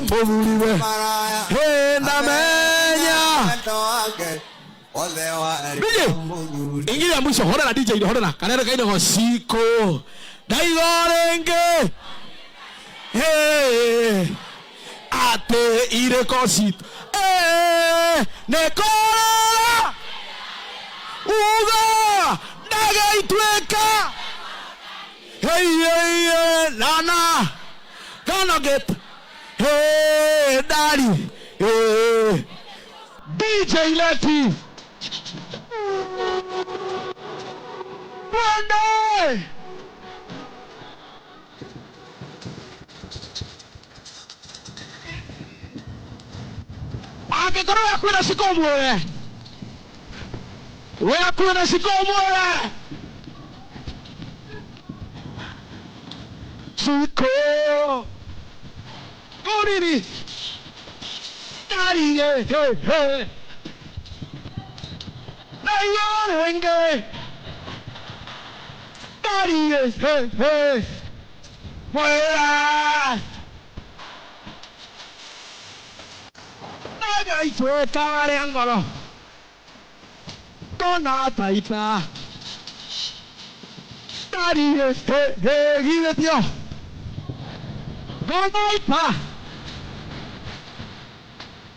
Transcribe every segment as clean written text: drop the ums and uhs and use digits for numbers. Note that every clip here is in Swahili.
Mũthuriwe ndamenya. DJ, ingiria mwisho, horera DJ, horera kanene kainogo ciko ndaigo ringi. Hey, atĩ irĩko citũ nĩ kũrĩra uga ndagaituĩka. Hey, hey, hey, nana gonna get hey daddy hey. DJ Leti, twende. Angĩkorwo we kwĩna ciko mwĩre, we kwĩna ciko mwĩre ciko ngũriri ndarie he he ndaiyo rĩngĩ ndarie he he mwĩra ndagaituĩka rĩa ngoro kona taita ndarie he he githĩtio gonaita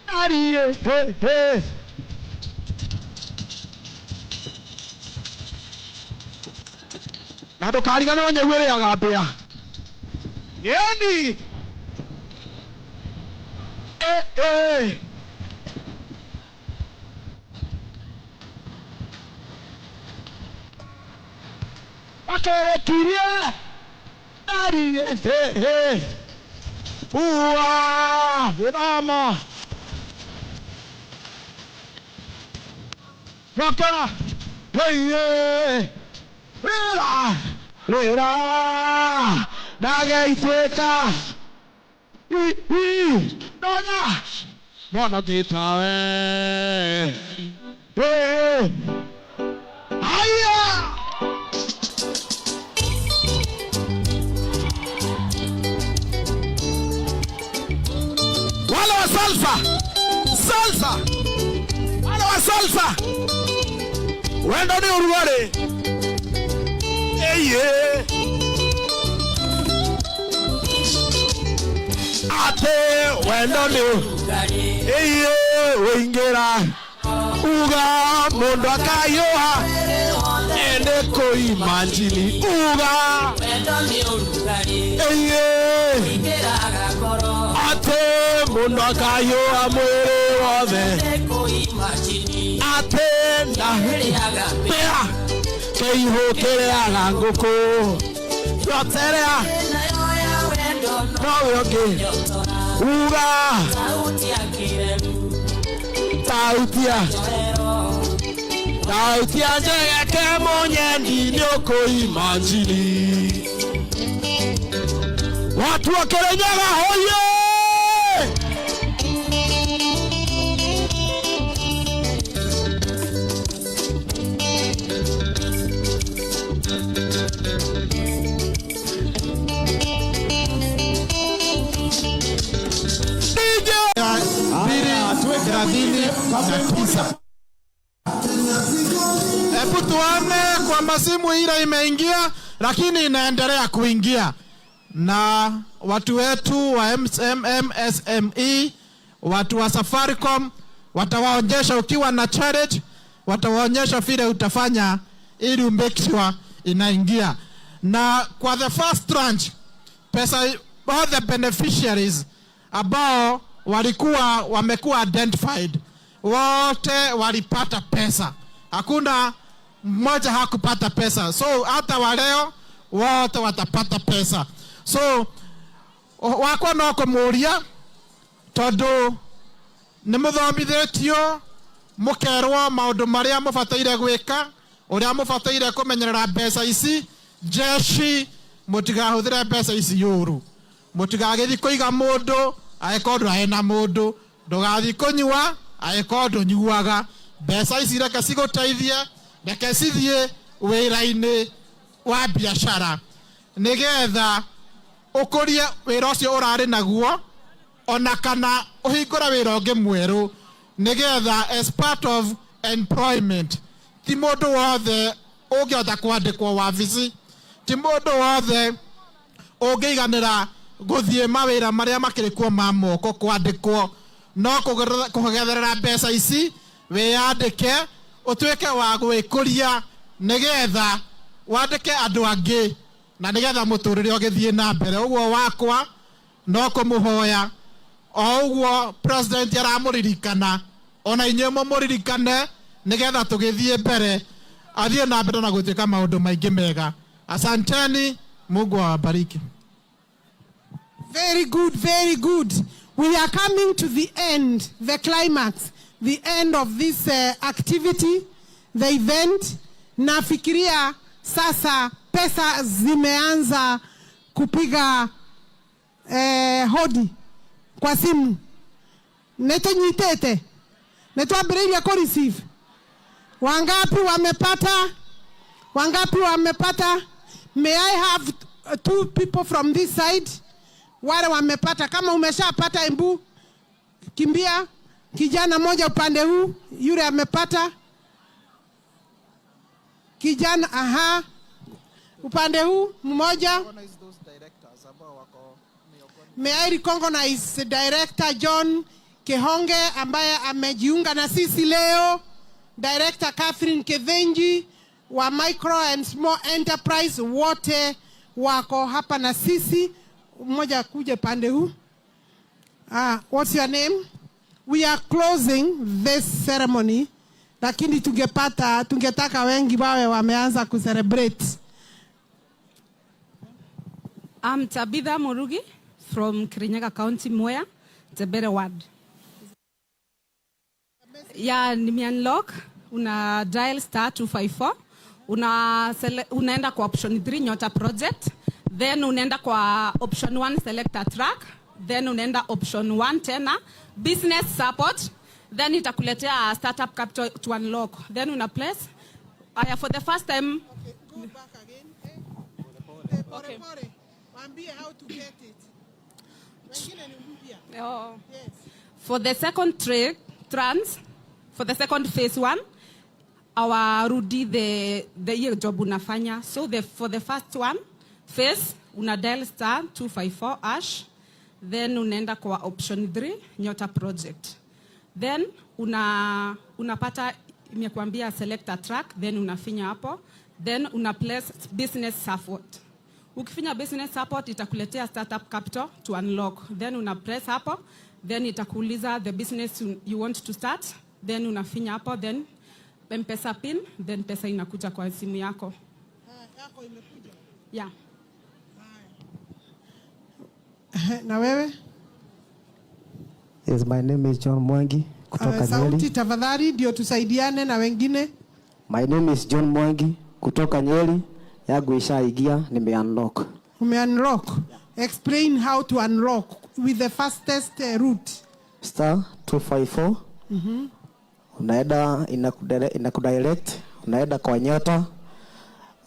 ndarie he he. Na ndũkariganĩrwo nyau ĩrĩaga mbĩa yeni eh, eh. Wakerekirie ndarie he he ua gĩthama Rokera heiye rĩra rĩra ndageituĩka ndonya mwana gĩtawe. Hey, haya. Wale wa salsa salsa, wale wa salsa, wendo ni urugarĩ eye atĩ wendo nĩ eye ũingĩra uga mũndũ akahiũha ende kũima njini uga eye atĩ mũndũ akahiũha mwĩrĩ wothe atĩ ndahĩra kĩihũ kĩrĩaga ngũkũ yoterea nowe ũngĩ uga tautia tautia njegeke mũnyendi nĩ ũkũima njini watu wa Kirinyaga hoye. DJ 239. Hebu tuone kwamba simu ile imeingia, lakini inaendelea kuingia, na watu wetu wa MMSME, watu wa Safaricom watawaonyesha ukiwa na challenge, watawaonyesha vile utafanya ili umake sure inaingia. Na kwa the first tranche pesa, all the beneficiaries ambao walikuwa wamekuwa identified wote walipata pesa, hakuna mmoja hakupata pesa. So hata waleo wote watapata pesa. So wakwa no kũmũria tondũ nĩ mũthomithĩtio mũkerwo maũndũ marĩa mũbataire gwĩka, ũrĩa mũbataire kũmenyerera mbeca ici. Jeshi mũtigahũthĩre mbeca ici ũru, mũtigagĩthiĩ kũiga mũndũ angĩkorwo ndũrarĩ na mũndũ, ndũgathiĩ kũnyua angĩkorwo ndũnyuaga. Mbeca ici reke cigũteithie, reke cithiĩ wĩra-inĩ wa biacara nĩgetha ũkũrie wĩra ũcio ũrarĩ naguo. Ona kana ũhingũre wĩra ũngĩ mwerũ nĩgetha as part of employment. Ti mũndũ wothe ũngĩhota kwandĩkwo wabici, ti mũndũ wothe ũngĩiganĩra gũthiĩ mawĩra marĩa makĩrĩ kuo ma moko kwandĩkwo, no kũgetherera mbeca ici wĩyandĩke, ũtuĩke wa gwĩkũria nĩgetha wandĩke andũ angĩ na nĩgetha mũtũrĩre ũgĩthiĩ na mbere. Ũguo wakwa no kũmũhoya o ũguo president aramũririkana, ona inyuĩ mũmũririkane nĩgetha tũgĩthiĩ mbere, athiĩ na mbere na gũtuĩka maũndũ maingĩ mega. Asanteni, Mungu awabariki. Very good, very good. We are coming to the end, the climax, the end of this activity, the event. Nafikiria sasa pesa zimeanza kupiga hodi kwa simu. Nĩtũnyitĩte, nĩtwambĩrĩirie kũ receive. Wangapi wamepata? Wangapi wamepata? May I have two people from this side? Wale wamepata, kama umeshapata, embu kimbia. Kijana moja upande huu, yule amepata. Kijana, aha, upande huu mmoja. May I recognize Director John Kehonge ambaye amejiunga na sisi leo, Director Catherine Kevenji wa Micro and Small Enterprise, wote wako hapa na sisi. Mmoja akuje pande huu. Ah, what's your name? We are closing this ceremony, lakini tungetaka wengi wawe wameanza kucelebrate. I'm Tabitha Murugi from Kirinyaga County, Mwea, Tebere Ward. Ya nime unlock, una dial *254, unaenda kwa option 3, Nyota Project, then unaenda kwa option 1, select a track, then unaenda option 1 tena, business support, then itakuletea startup capital to unlock. Then una place. Aya, for the first time. Okay, go back again. Eh? Pole pole. Waambie how to get it. Wengine ni mpya. Oh. Yes. For the second trans, for the second phase one, awarudi the hiyo job unafanya. So for the first one, phase, una dial *254#, then unaenda kwa option 3, Nyota Project. Then unapata imekuambia select a track, then unafinya hapo, then una place business support. Ukifinya business support, itakuletea startup capital to unlock. Then una press hapo, then itakuuliza the business you want to start, then unafinya hapo, then M-Pesa pin, then pesa inakuja kwa simu yako. Ah, yako imekuja. Yeah. Na wewe? Yes, my name is John Mwangi kutoka Sauti Nyeri. tafadhali ndio tusaidiane na wengine. My name is John Mwangi kutoka Nyeri. Yangu ishaingia, nime unlock. Ume unlock. Explain how to unlock with the fastest route. *254. Unaenda inakudirect, unaenda kwa Nyota,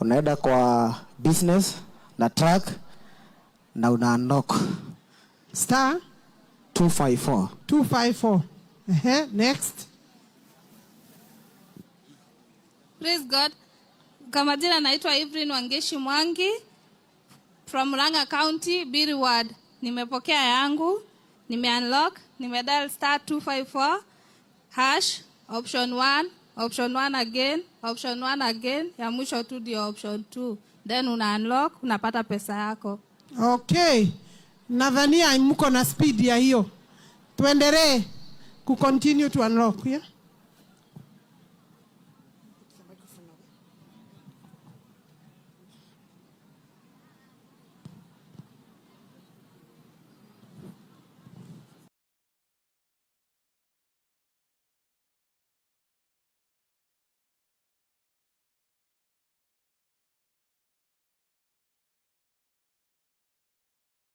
unaenda kwa business na track na una unlock. Star 254. 254. Ehe, next. Praise God. Kwa majina naitwa Evelyn Wangeshi Mwangi from Murang'a County, Biri Ward. Nimepokea yangu, nime unlock, nime dial *254#, option 1, option 1 again, option 1 again, ya mwisho tu ndio option 2. Then una unlock, unapata pesa yako. Okay. Nadhania mko na speed ya hiyo. Tuendelee ku continue to unlock, yeah?